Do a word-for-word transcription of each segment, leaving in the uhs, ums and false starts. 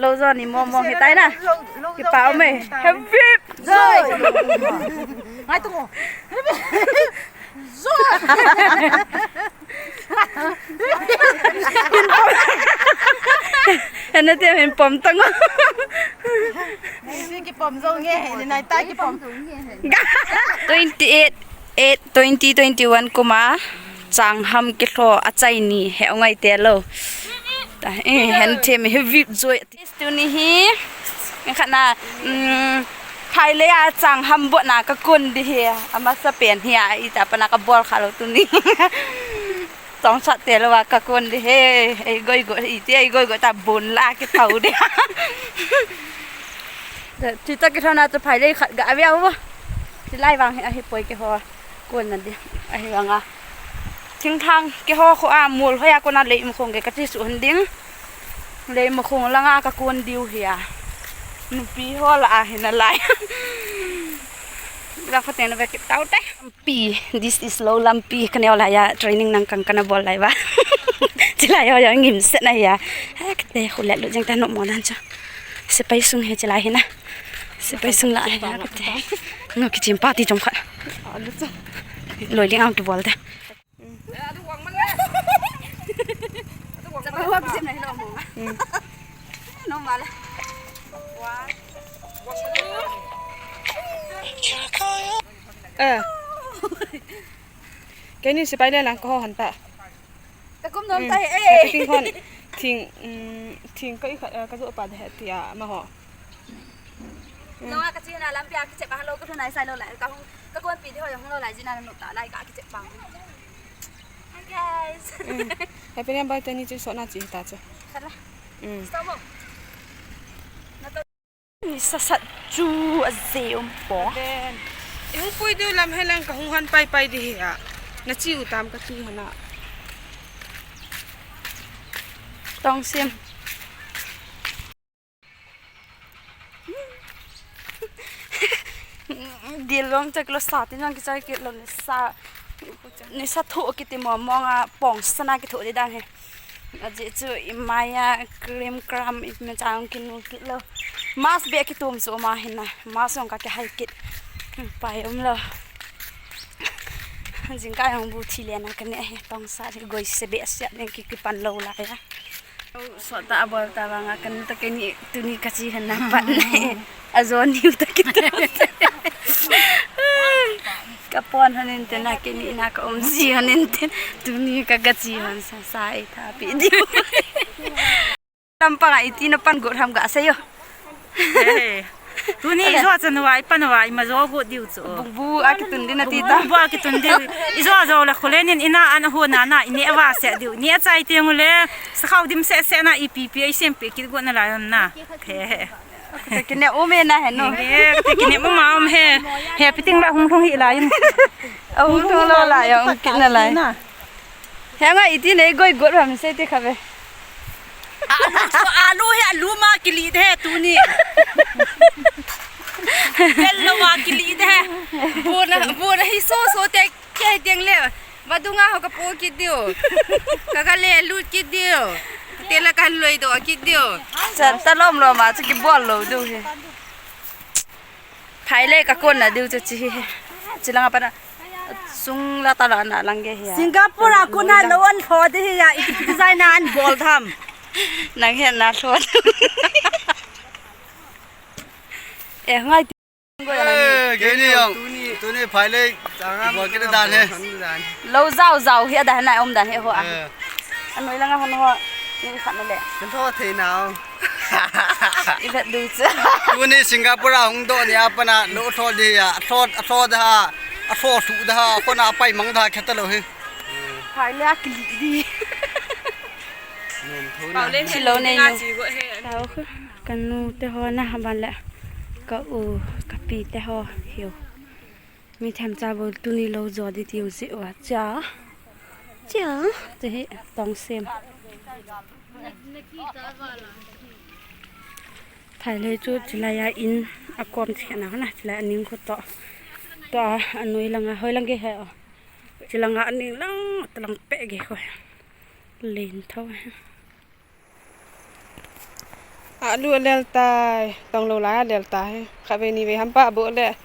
Lo jo ni mo mo hi tai na. Kipa um e. Happy. Joy. Ngai tu mo. Joy. Hena te hin pom tang o. Ni kipom jo nge, ni nai ta kipom. Twenty eight, eight, twenty twenty one kuma changham kilho achai ni he ngai te lo. Ta, eh, hen them he vip joi. Tuni hi, khat na, um, phai le a changham botna kakon di hi, amasa pen hi a, ita pana kabol kha lo tuni. Tong chat te lo a kakon di hi, ei goi goi, iti ei goi goi ta bon la kitau di. Ti ta kitho na ta phai le khat ga avia u. Ti lai vang hi ahi poi kiho. Kon na di. Ahi vang a. Thingthang kiho kho a mol hoi a kon a lei um khong ke kati su hun ding. Lei ma khong langa kakon diu hi a. Nupi ho la a hi na lai. La kho te na ve kit tau te. Pi, this is Lou Lampi. Ka neo lai a training nang kang kana bol lai va. Chilai ho ya ngim set na ya. Ha, kate khu le lu jeng ta no mo dan cha. Sepai sung he chilai hi na. Sepai sung la he na kate. Ngo kichim pa ti chom kha. Loi ding ang tu bol te. Eh. Keini sepai le lang ko han ta. Ka kum nom tai e. Thing hon, thing, um, thing ka i kha, eh, ka jo pa de ti a ma ho. Lo a ka chi na lampi a kichep a lo ka thuna sai lo lai ka hung ka kon pi di ho hung lo lai jina no ta lai ka kichep pa. Hi guys. Happy name by teni chi so na chi ta chu. Khala. Stop mo. Ni sasat chu a je um po. Ihung pui diu lam helang ka hung han pai pai di hi a. Na chi u tam ka chi hana. Tong sim. Dil long chak lo sa tin jong kichai kit lo ni sa. Ni sa tho kiti mo mong a pong sana kitho di dan he. Aji chu i maya cream cram i me chang kinu kit lo. Mas be kitum su ma hin na. Mas ong ka ke hai kit. Pai um lo. Jing ka ong bu thi le na ka ne he tong sa ri goi se be sia ne ki ki pan lo la ya. Sota abol ta banga kan ta keni tuni ka chi han na pat ne. Ajo niu ta kit. Ka pon hanin te na keni na ka um ji hanin te tuni ka ga chi han sa sa e tha pi diu. Tampang a iti na pan got ham ga se yo. Tuni ijo chan wa i pan wa i ma jo got diu chu. Bungbu a kitun din ati ta. Bungbu a kitun diu. Ijo jo la kholen in ina an ho na na i ne wa se diu. Ni a chai te ngule. Sa khau dim se se na i pi pi i sem pe kit got na la na. He he. Te kine um e na he no. He te kine um ma um he. He piting la hung hung hi la in. A hung hung lo la ya um kit na la. He nga iti nei goi got ham se ti kha ve. Alu chu alu hi alu ma kili de tuni. Hello ma kili de. Bona bona hi so so te ke ding le. Vadunga ho ka po kit diu. Ka ka le lut kit diu. Te la kan loi do kit diu. Sa ta lom lom a chu ki bol lo diu hi. Phai le ka kon na diu chu chi hi. Chi langa pana. Sung la ta la na lang ge hi. Singapore a kon na lo an tho di hi ya. Iti design na an bol tham. Nang hen na tho. Eh, ngai ti. Eh, keini jong. Tuni phai le. Bol kit dan he. Lo jao jao hi a dan na um dan he ho a. Anoi langa hon ho. Ni khat na le. Kan tho thei nau. I vet du chu. Tuni Singapore a hung doh ni a pana lo tho di a, tho, tho da, a tho su da, kona pai mang da kheta lo hi. Phai le a kili di. Nom tho na. Silo nei nu. Tao khu, ka nu te ho na ha ban le. Ka u, ka pi te ho hiu. Mi themcha bol tuni lo jo di tiu ji wa cha. Cha, te hi tong sem. Phai le chu chilai a in a kom chena na, chilai a ning khu to. To a noi langa, hoi lang ge he o. Chilanga a ning lang, ta lang pe ge khu. Len tho he. Alu alel tai, tong lou lai alel tai. Khatvei nivei hampa aboh le.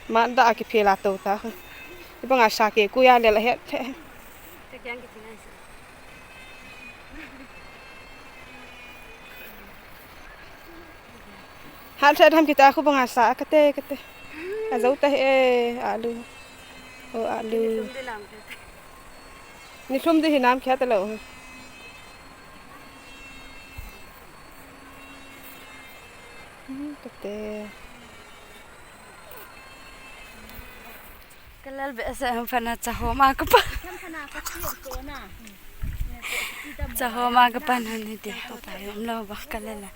Mat da a kiphel a tou ta. Ibang a sa ke kuya lel ahet the. Hat the ham kita khu bang a sa kate kate. Ajo ta he alu. O alu. Ni thum di hinam khia ta lo. Hmm, kate. Kalel behseh ham phana cha hom a kapan. Cha hom a kapan han ni te. Opa yom lo ba kalel a.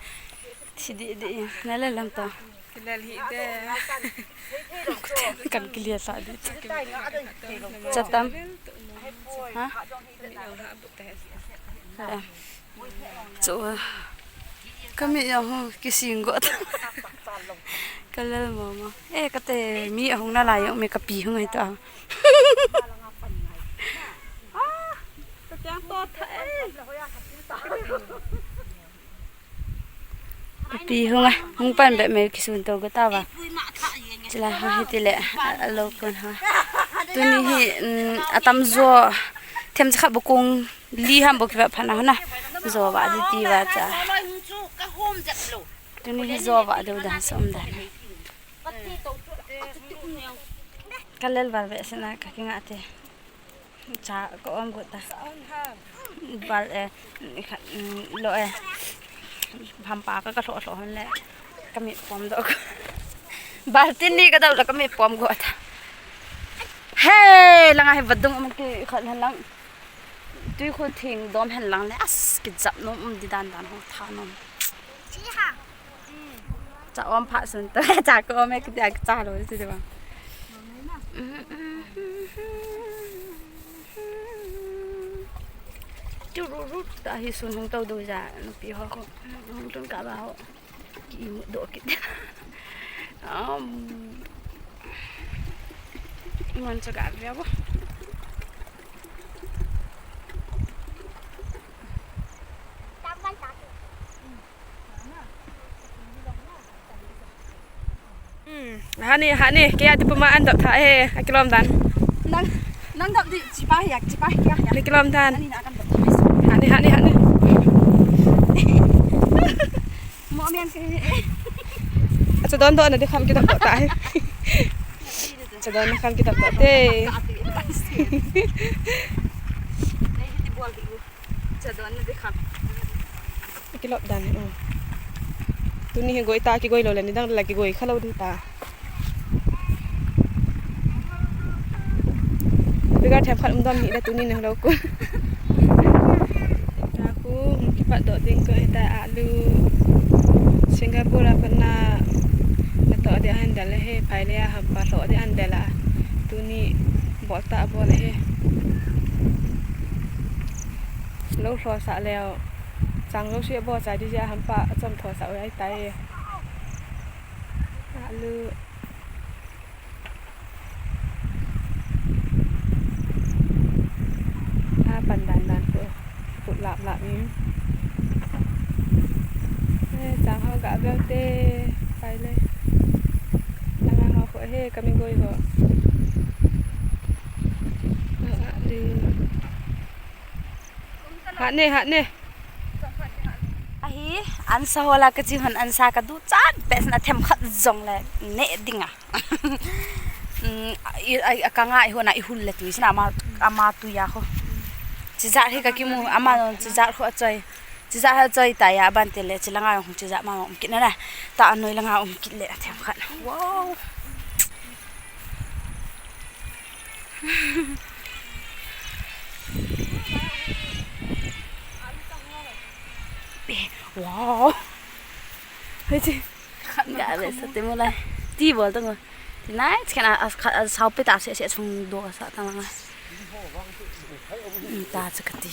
Si di di na le lam to. Kalel hi de. Kan kilia sa di. Chatam. Ha? Chu, kami jong hu kising got. Kalel mama. Eh, kate mi ahung nalai jong mi kapi hung ai ta. Ah, kakiang to tha, eh. Kapi hung a, hung pan be me kisun to gota va. Chila ha hiti le, a, alo kon ha. Tuni hi, mm, atam jo, them cha khat bokong li ham bo kiva phana hona. Jo va di ti va cha. Tuni hi jo va do dan som dan. Kalel val behseh na kakinga te. Cha ka om got ta. Bal, eh, kha, mm, lo, eh. Hampa ka, ka hloh hloh hon le. Ka mit pom doh. Bal tin ni ka doh le ka mit pom got ta. He, langa he vadung am ki khat hen lang. Tui khul thing dom hen lang le. As, kijap nom um di dan dan ho tha nom. Cha om pha sun ta, cha ka om e, kitia cha lo, ti de bang. Tu ru ru ta hi sun hung tau do ja, nupi ho ko. Hung tun ka ba ho. Ki mu do ki. Um. Mon cha ka bia bo. Hmm, hani, hani, kei a di puma an dop tha he, akilom dan. Nang, nang dop di, chipa hi, chipa hi, kya, kya. Akilom dan. Ani na kan dop tha he. Hani, hani, hani. Mo mian ke. Acha don don na di kham ki dop ta he. Acha don na kham ki dop te. Cha don na di kham. Kilop dan, oh. Tuni hi goi ta, kigoi lou le, nidang la kigoi kha lou ding ta. Biga them khat um dom hi la tuni nang lou ko. Ta khu, um, kipat doh ding ko hita alu. Singapore a pat na, na toh ding ahin dal le he, phai le a hampa lhoh ding ahin dal a. Tuni, bol ta bol le he. Lou lhoh sah leu. Chang jouse abol chai ding jeh a hampa achom tho sah u ahitai. Alu. Apan dan dan khu. Khu lap lap in. Eh, chang ho ga veu te. Pai le. Langa ho khu he, kami goi ho. Alu. Hat ne, hat ne. Ahi, ansa hola kachi hon ansa kadu chat bes na them khat jong le ne dinga. Mm, i, a, a kanga i hona i hul le tui sina ama, ama tui a ho. Chijat hi kakimu, ama non chijat ho achoi. Chijat ho achoi ta ya ban te le chilanga hung chijat ma um kit na na. Ta anoi langa um kit le them khat. Wow. Wow. Hei chi. Ga ve sa te mo lai. Ti bol tong. Ti nai, chi kana as khat as sau pe ta se se chung do sa ta lang. Ta cha ka ti.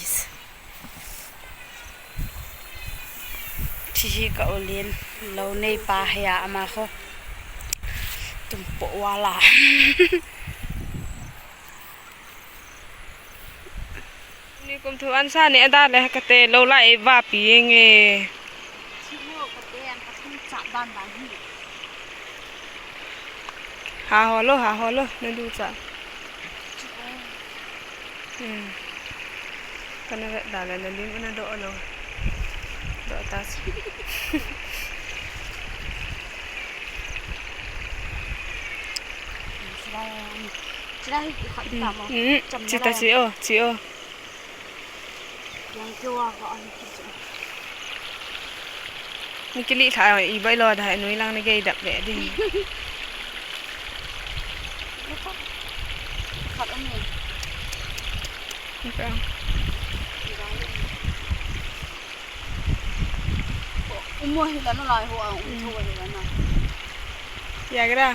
Chi hi ka u len, lou nei pa hi a ama kho. Tum po wala. Ni kum thu ansa ne da le kate lou la e va pi nge. Ha ho lo, ha ho lo, na du cha. Hmm. Kana vet da la, na lim na do lo. Do ta si. Sila hi khat ta mo. Hmm. Cham na la. Chi ta si o, chi o. Ni kili tha i bai lo da, nui lang ni gei dap ve di. Khat um ni. Ni pa. Um mo hi la na lai ho a, um tho hi la na. Ya gra.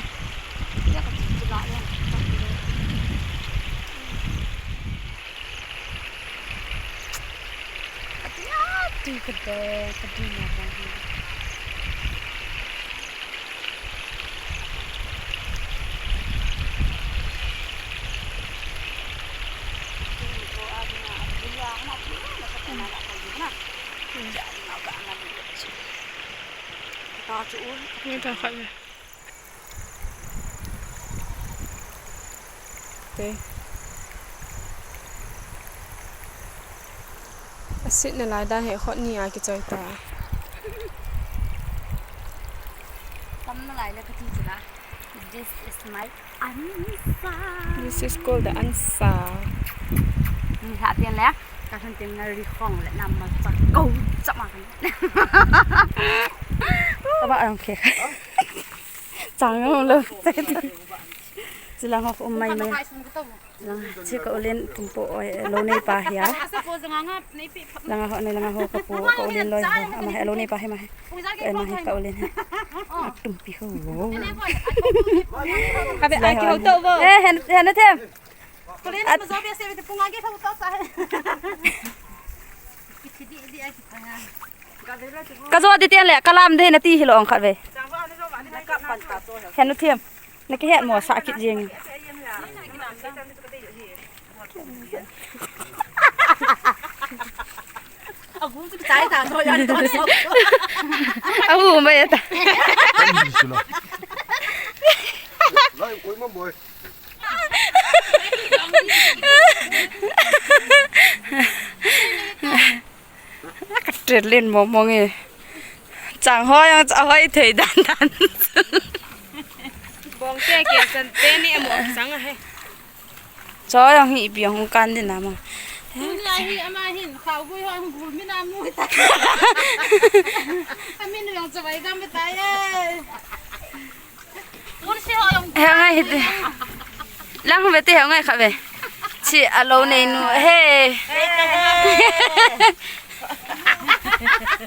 Ya ka chi la ya. Ati, ati, ka de, ka de na ba hi. Ni ta khat ve. Te. A sit na lai dan he khot ni a kichoi ta. Tam na lai le ka ti chila. This is my answer. This is called the answer. Ni ha tian le. Ka than tian na ri khong le na ma cha ko cha ma. Ka ba ang khe. Chang lo. Chilang ho um mai mai. Lang, chi ka u Len Tumpo, eh, lo nei pa hi a. Lang a ho nei, lang a ho ka pu, ka u Len loi ho. Ama hi lo nei pa hi ma hi. Eh, ma hi ka u Len hi. A tumpi ho. Ka be a ki ho to bo. Eh, hen, hen na them. Ka jo di tian le, ka lam de na ti hi lo ong khat ve. Hen na them. Na kihet mo sa kit jing. Abu mai ta. Ka tel len mong mong e. Chang hoi ang, chang hoi thei dan dan. Bong te ke chan te ni amo sang a he. Choi ang hi ipi ang hung kan din ama. Tuni a hi ama hin khau gui hong gul mi na mu ta. Amin yang chawai gam ta ye. He ngai hite. Lang ve te he ngai kha ve. Chi a lo nei nu he.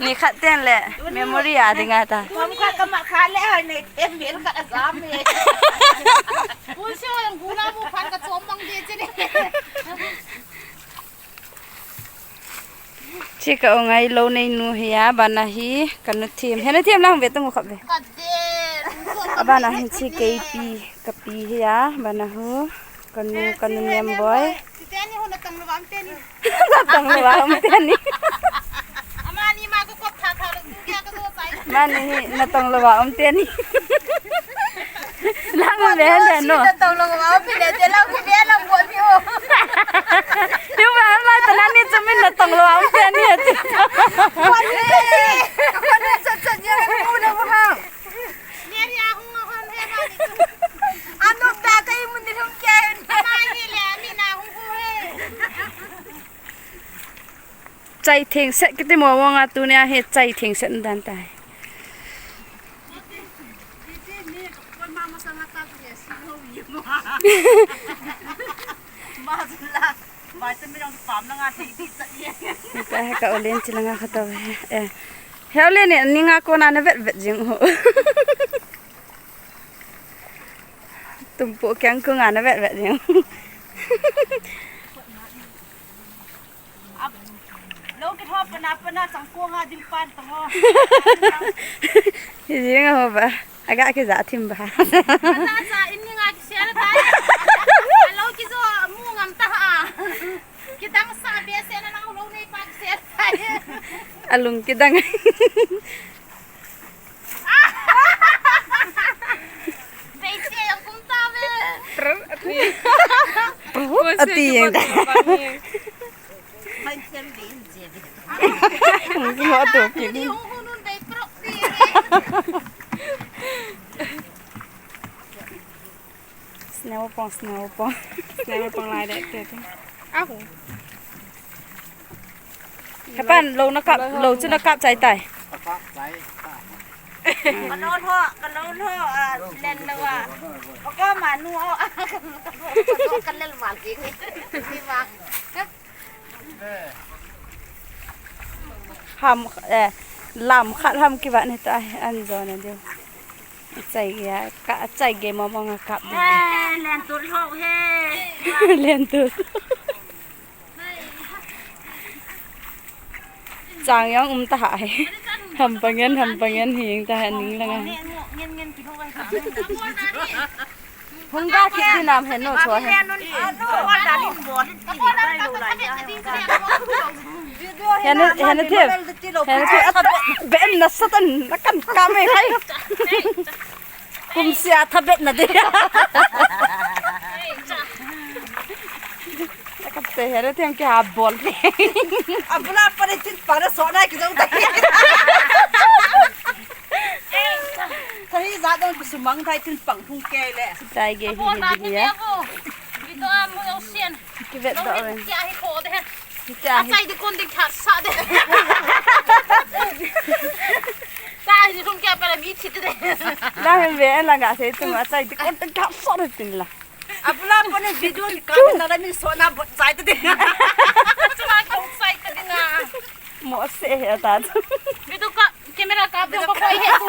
Ni khat ten le memory a dinga ta. Kum khat ka ma kha le ha nei tem bil khat a jam e. Kum si ho yang gula bu khat ka chom mang de che ni. Chi ka u ngai lo nei nu hi a, bana hi ka nu thim. He nu thim lang ve tung khop ve. Ka de. Bana hi chi keipi ka pi hi a, bana hu ka nu, ka nu nem boi. Teni ho na tang lo am teni. Na tang lo am teni. Amani ma ko kop tha tha lo tu kya ka do sai. Mani hi na tang lo am teni. Lang ve le no. Na tong lo wa pi le je lang pi le lang bo ni o. Yu ba ma ta na ni chu min na tong lo wa pi ni ati. Wa ni. Wa ni sa sa ni mu na wa ha. Ni ri a hung hon he ba ni chu. Anu ta kai mun ni hung ke. Ma ni le mi na hung hu he. Chai theng set kiti mo mo nga tunia hi chai theng set dan tai. Ka he ka u Len chi langa kha to he. Eh. He u Len ni nga ko na na vet vet jing ho. Tumpu kyang ko nga na vet vet jing. Lo kitho pana pana chang ko nga ding pan to ho. Hi jing ho ba. Aga kija thim ba. Ana cha in ni nga kishare tai. Lo kijo mu ngam ta ha. Kidang sa be se na nang lo nei pa kishare tai. Alung kidang. ti jeng ta. Mo tu ki. Sneo pong, sneo pong. Sneo pong lai de te te. Ahu. Hepan, lou na kap, lou chu na kap chai tai. Ka lou lou, ka lou lou, a, len lou a. Ka ko ma nu o, a, ka lel mal ki. Ki ma. Ham, eh, lam khat ham kiva ni ta, an jo na diu. Chai ge, ka, chai ge mo mo nga kap di. Eh, len tu lou he. Len tu. Chang jong um ta hai. Ham pangen, ham pangen hi jeng ta hai ning langa. Hung ga kit di nam hen no chua hen. Hen, hen thim. Hen thim. At ben na satan na kan ka me hai. Kum sia tha bet na de. Ka te here tiang ki ha bol te. Abula pare tin para so na ki jong ta. Tha hi ja dong ki sumang thai tin pang thung ke le. Tai ge hi hi di ya. Video a mo yo sian. Ki vet do ren. Tia hi ko de. Tia hi. Achai di kon ding khat sa de. Chai di thum kia pala mi thit de. La hem ve la nga se tung achai di kon ding khat sa de tin la. Abula pone video ni ka na la min so na bot sai te ding. Chuma ko sai te ding a. Mo se he ta. Video ka camera ka pe ko ko he tu.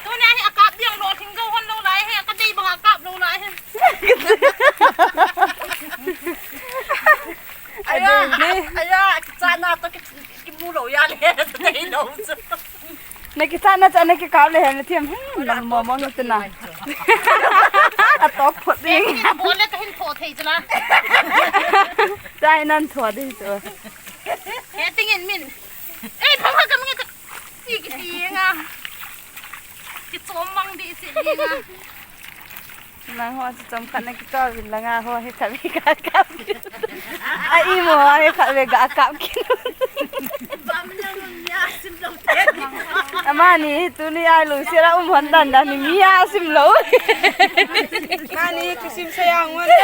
Tu na he akap diang lo thing go hon lo lai he ka dei bang akap lo lai he. Aya, aya, kicha na to ki, ki mu lo ya le, dei lo. Na kicha na cha na ki kap le he na thiam. Hmm, na mo mo na tu na. A to phot ding. Bol le ka hin tho thei chu la. Chai nan tho ding chu. He ting in min. Ei, pha pha ka mi ka. Ti ki ti nga. Ki chom mang di si di nga. Nang ho chu chom khat na ki to vin la nga ho he khat ve ga kap ki. A i mo he khat ve ga kap ki. Amani tuni ai lu se la um hon dan dan ni mi a sim lo. Mani ki sim se yang wan le.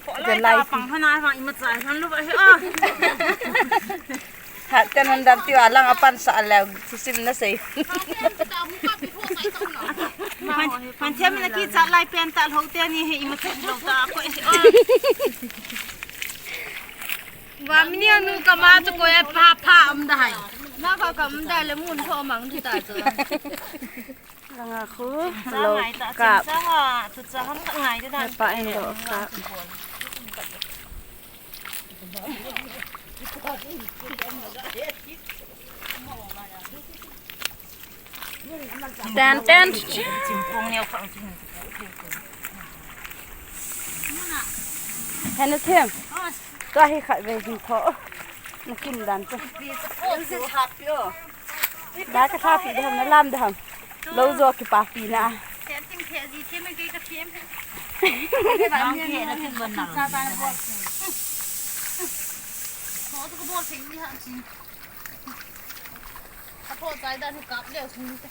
Ko lai ta pang hana pang ima chai han lu ba he a. Hat kan hon dam ti wa lang apan sa la sim na sei. Pan, pan thiam na ki cha lai pen ta lo te ni he ima chai lo ta ko he a. Wa mi ni nu ka ma chu ko e pha pha am da hai. Na ka kam da le mun tho mang ti ta chu. Langa khu, lo kap. Ngai ta, kap. Chin sa ha, tu cha ham ka ngai ta dan. Hepa in lo kap. Ten, ten. Chimpong neo khang chin. Hena thiam. Tua hi khat ve hin tho. Na kim dan chu. Pi cha ko chu. Da ka tha pi da ham, na lam da ham. Lo jo ki pa pi na. Setting the ji the mai ke ka them. Nang the na kin ban na. Ho to ko bol thei ni ha chi. Ka pho chai dan hi kap leo sung te.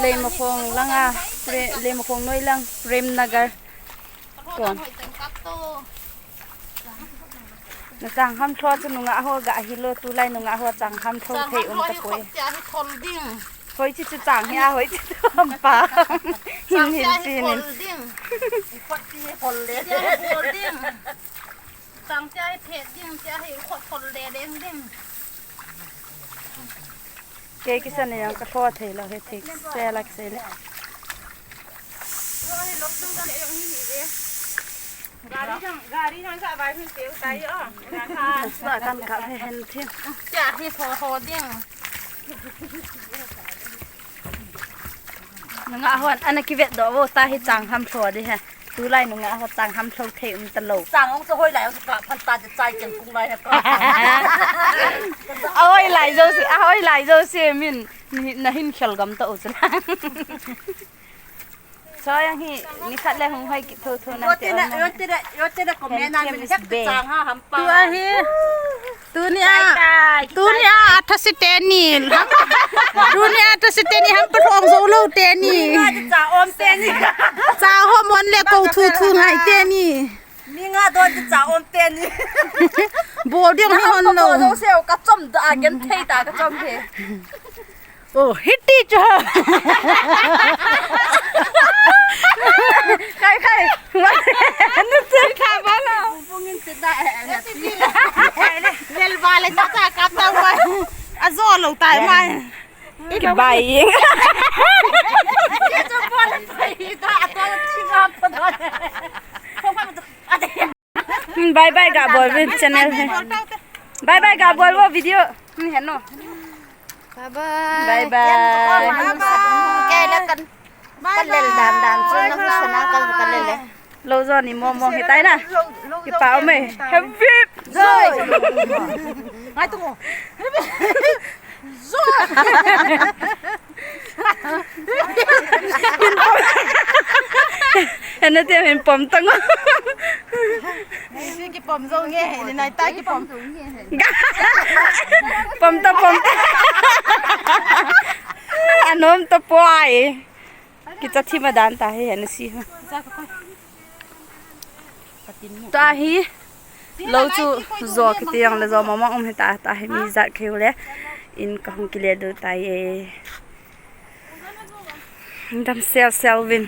Leimakhong langa, Pre-, Leimakhong noi lang, Prem Nagar. Kon. Na chang ham thua chu nungah ho ga hi lo, tulai nungah ho chang ham thua thei um ta poi. Chang ham thua hi khop tia hi thol ding. Hoi chi chu chang hi a, hoi chi chu ham pa. Hin hin chi nin. Chang tia hi thol ding. Khop ti hi thol le. Tia hi thol ding. Chang tia hi phet ding, tia hi khop thol le ding ding. Kei kisan nei jong ka tho thei lou hi thik se la kisei le. Gari jong, gari jong ka vai hun teu tai o. Sa kan ka he hen thim. Cha hi tho ho ding. Nungah hon ana kivet doh vo ta hi chang ham tho di he. Tulai nungah ho chang ham tho thei um ta lou. Chang ong chu hoi lai ong chu ka phan ta chai chang kung lai he ka. A hoi lai jo si, a hoi lai jo si min. Ni, na hin khel gam ta u chu. Choi ang hi, ni khat le hung hoi kit thotho na. Yo te na, yo te na, yo te na comment na min hek chang ha hampa. Tu ahi. Tunia, tunia athasi teni. Tunia athasi teni hampa thong zo lo teni. Cha om teni. Cha ho mon le ko thu thu ngai teni. Mi nga don ti cha om teni. Bo diang ni hon lo. Bo se ka chom da gen thei ta ka chom he. Oh, hiti cho. Khai, khai. Anu tu kha ba la. Pungin ti da e. Lel ba le ta ta ka ta wa. A zo lo tai mai. Ki bai. Ke cho bo le tai ta ta ti ga pa da. Bye bye ga bol vi channel he. Bye bye ga bol vo video. Ni he no. Bye bye. Bye bye. Ke la kan. Kan lel dan dan chu na hu sana kan kan lel le. Lo jo ni mo mo he tai na. Ki pa me. Happy. Joy. Ngai tu mo. Hena te hin pom tang. Nei si ki pom zo nge, ni nai ta ki pom. Pom ta, pom ta. Anom ta poi. Ki cha thi ma dan ta he hena si. Ta hi. Lo chu jo kiti jong le jo mama um hi ta, ta hi mi jat kheu le in ka hung kile do ta ye. Dam sel sel vin.